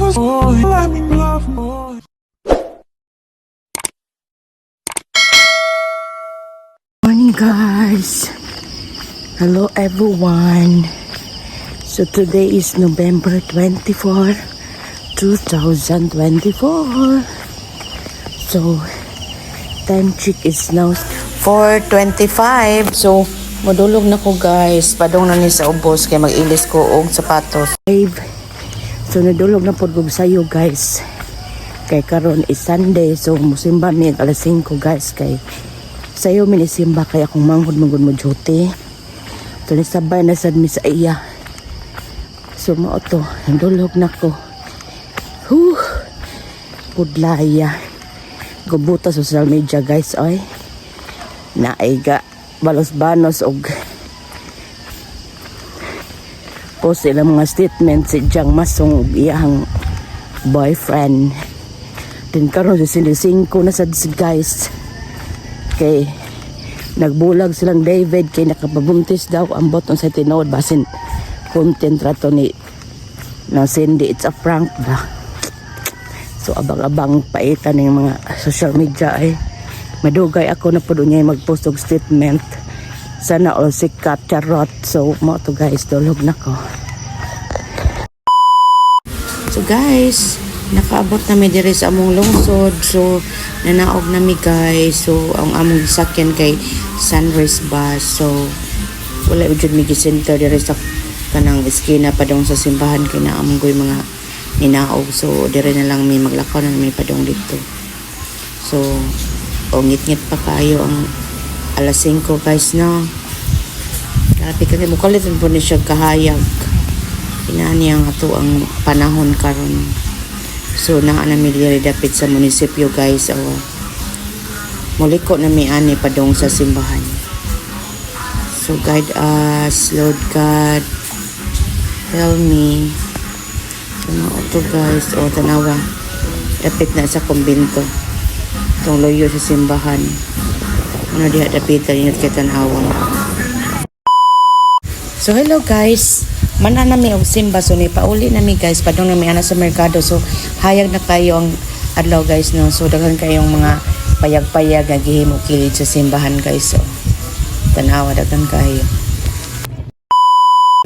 Let me love more. Morning, guys. Hello, everyone. So today is November 24, 2024. So time check is now 4:25. So, modulog na ko, guys. Padong na ni sa ubos kay mag-ilis ko og sapatos. 5. So nadulog na pod kog sayo, guys. Kay karon is Sunday, so musimba mi alas 5, guys, kay sayo mi ni simba kay akong manghod magud mo duty. So nisabay na sad mi sa iya. So mao to, nadulog na ko. Huh. Pudlaya. Gubuta social media, guys, oy. Naaiga balos-banos og post ilang mga statement si Jiang Masong ug iyang boyfriend. Din karon si Cindy Cinco na sad si guys. Kay nagbulag silang David kay nakapabuntis daw ang button sa tinuod, basin content ra to ni na Cindy, it's a prank ba. So abang-abang paitan ng mga social media ay madugay ako na po niya mag-post og statement. Sana all sikat, charot. So mao to, guys, dulog na ko. So guys, nakaabot na mi diri sa among lungsod. So nanaog na mi, guys. So ang among gisakyan kay Sunrise Bus. So wala jud mi center diri sa kanang eskina padong sa simbahan kay naa man goy mga ninaog. So diri na lang mi, maglakaw na mi padong dito. So o ngit-ngit pa kayo ang alas 5, guys, no. Grabe kami mukalit po ni siya kahayag. Inaani ang ato ang panahon karon. So naa na mi diri dapit sa munisipyo, guys. O muliko na mi ani padong sa simbahan. So guide us, Lord God. Help me. So mao to, guys. O tanawa. Dapit na sa kumbinto. Itong luyo sa simbahan. Ano diha dapitan inot kay tanawa. So hello, guys. Mana na mi og simba, so ni pauli na mi, guys, padung na mi ana sa merkado. So hayag na kayo ang adlaw, guys, no. So daghan kayong mga payag-payag nga gihimo kilid sa simbahan, guys. So tanawa, daghan kayo.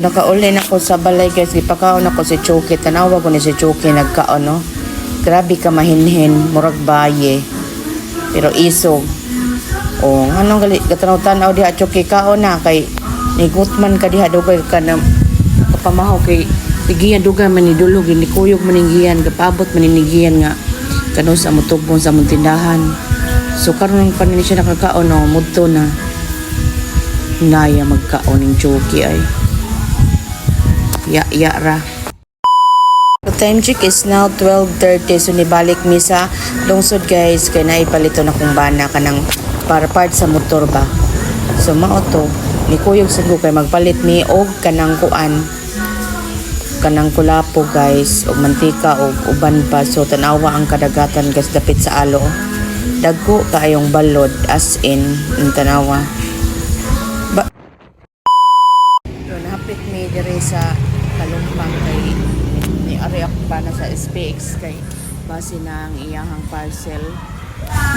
Nakauli na ko sa balay, guys. Gipakaon ako si Chucky. Tanawa ko ni si Chucky nagkaon, no. Grabe ka mahinhin, murag baye. Pero isog. O, anong gali katanaw-tanaw diha, Chucky, kaon na kay nigutman ka diha, dugay ka na kapamahaw kay tigiyan, dugay man ni dulog, ni kuyog man ni giyan, gapabot man ni giyan nga kano sa mutubong sa among tindahan. So karon pa ni siya nakakaon, no, mudto na. Naya magkaon ning Chucky ay. Ya ya ra. The time check is now 12:30, so nibalik mi sa lungsod, guys, kay naipalito na kong bana kanang para part sa motor ba. So mao to, ni kuyog sad ko kay magpalit mi og kanang kuan, kanang kulapo, guys, og mantika og uban pa. So tanawa ang kadagatan, guys, dapit sa alo. Dagko kaayong balod, as in, ang tanawa. Ba so, nahapit mi dire sa Kalumpang kay ni ari ako pa na sa SPX kay base na ang iyahang parcel.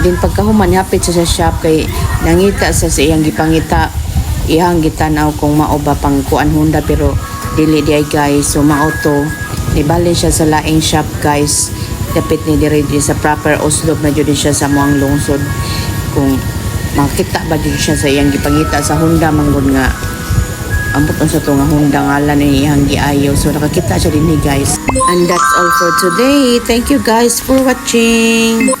Din pagkahuman, hapit siya sa shop kay nangita sa iyang gipangita, iyang gitanaw kung mao ba pang kuan Honda, pero dili di ay, guys. So mao to, nibali siya sa laing shop, guys, dapit ni diri di sa proper Oslob na jud siya sa muang lungsod, kung makita ba jud siya sa iyang gipangita sa Honda manggod nga ambot unsa to nga Honda ngalan ni iyang giayo. So nakakita siya dinhi, guys. And that's all for today. Thank you, guys, for watching.